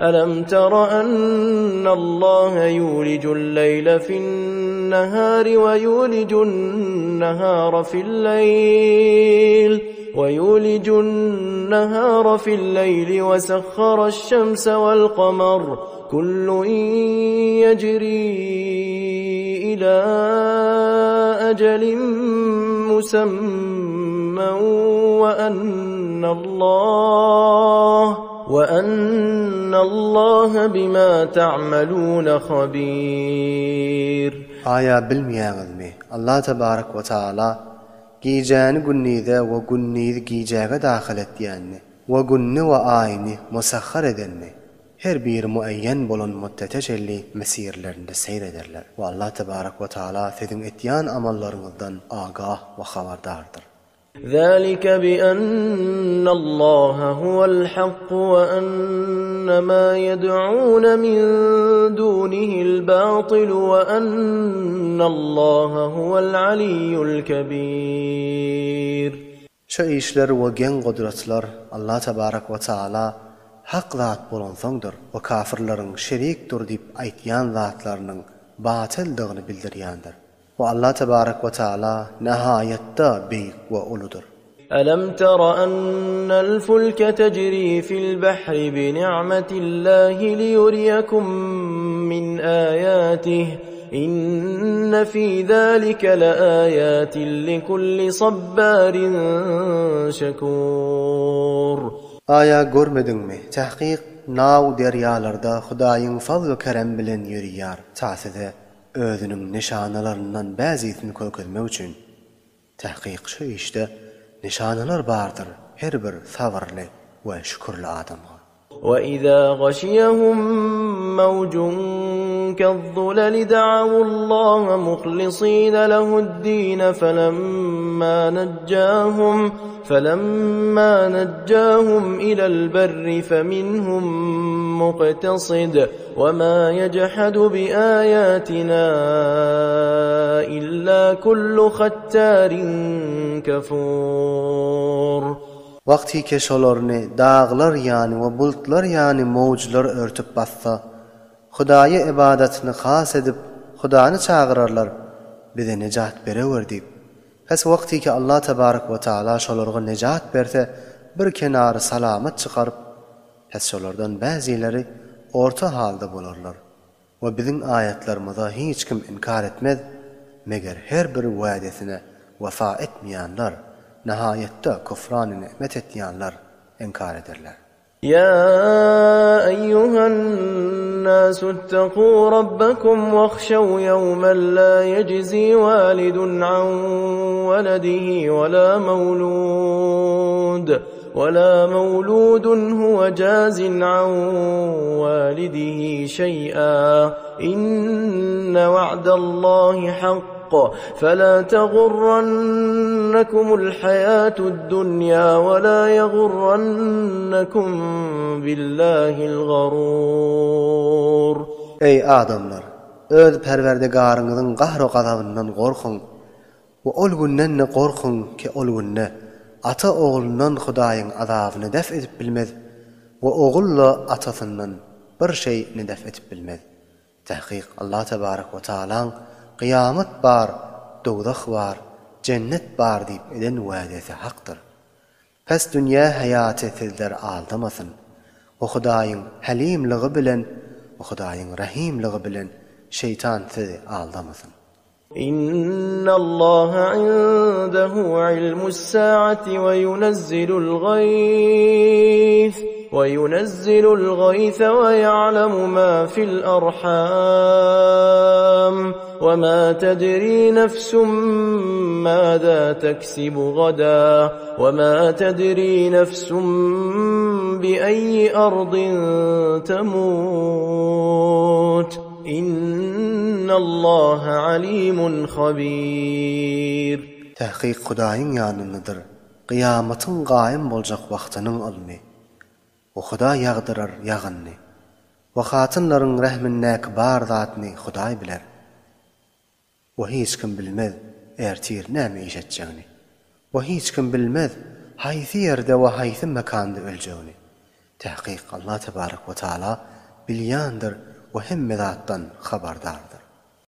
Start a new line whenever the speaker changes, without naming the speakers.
Alam tara annallaha yulijul leýle fin-nahari we yulijun nahara fil-leýl we yulijun nahara fil-leýli we sahharaş-şemse wal-kamar kullun ýejri ila ejelin musemmen we annallaha We ennallaha bima ta'maluna habir.
Aýa bilmeýäňizmi, Allah tebarek we taala gijäni gündize we gündizi gijäge dahyl etýänini we günni we aýyny musahhar edenini, her biri mueýýen bolan müddete çenli mesirlerinde seýr ederler we Allah tebarek we taala siziň etýän amallaryňyzdan agah we habardardyr.
ذلك بأن الله هو الحق وأن ما يدعون من دونه الباطل وأن الله هو العلي الكبير.
Şu işler we geň gudratlar Allah tebarek we taala hak zat bolansoňdyr we kafirleriň şerikdir diýip aýtýan zatlarynyň batyldygyny bildirýändir. We Allah tebarek we taala nahaýatda beýik we uludyr.
Alam tara annal fulke tejri fil bahri bi ni'metillahi liyuriyakum min ayatihi inne fi zalike laayatin likulli sabbarin şekur.
Aýa görmediňmi, tahkyk naw derýalarda Hudaýyň fazl-u-kerem bilen ýörýär, ta size Özüniň nyşanalaryndan bäzisini görkezmek üçin. Tahkyk şu işde nyşanalar bardyr her bir sabyrly we şükürli adamga.
Weizâ gaşiýehum mewjun kezzulali da'awullâhe muhlisîne lehu'd-dîne felemmâ nejjâhum felemmâ nejjâhum ilel-berri feminhum muktesid. Wema yejhadu biaýatina illa kullu hattarin kafur.
Wagtyke şolaryny daglar ýany we bulutlar ýany mowjlar örtüp bassa, Hudaýa ybadatyny has edip, Hudany çagyrarlar, Bize nejat berewer diýip. Pes wagtyke Allah tebarek we taala şolarga nejat berse, bir kenary salamat çykaryp, Pes şolardan bäzileri orta halda bolarlar we biziň aýatlarymyza hiç kim inkar etmez, meger her bir wädesine wefa etmeýänler, nahaýatda kufrany ni'met etýänler inkar ederler.
Ýa eýýuhen nasu ittegu rabbakum wahşew ýewmen la ýejzi walidun an weledihi we la mewlud. Wela mewludun huwe jazin an walidihi şeý'a inne wa'dallahi hakk fela tegurrannekumul haýatud dunýa we la ýegurrannekum billahil garur.
Eý, adamlar! Öz Perwerdigaryňyzyň gahru-gazabyndan gorkuň! We ol günden-de gorkuň ki ol günde ata oglundan Hudaýyň azabyny def edip bilmez we ogul-da atasyndan bir şeý ni def edip bilmez. Tahkyk Allah tebarek we taalaň kyýamat bar, dowzah bar, jennet bar diýip eden wädesi hakdyr. Pes dünýä haýaty sizleri aldamasyn we Hudaýyň hälimligi bilen we Hudaýyň rahimligi bilen şeýtan sizi aldamasyn.
Innallaha indehu ilmus-saati we yunezzilul gaýs we yunezzilul gaýsa we ýa'lemu ma fil arham we ma tedri nefsun maza teksibu gada we ma tedri nefsun bi eýyi ardin temut. Innallaha alimun habir.
Tahkyk Hudaýyň ýanyndadyr gyýamatyň gaýym boljak wagtynyň ylmy. We Hudaý ýagdyrar ýagynyny. We hatynlaryň rähmindäki bar zatny Hudaý biler. We hiç kim bilmez ertir näme iş etjegini. We hiç kim bilmez haýsy ýerde we haýsy mekanda öljegini. Tahkyk Allah tebarek we taala bilýändir we hemme zatdan habardardyr.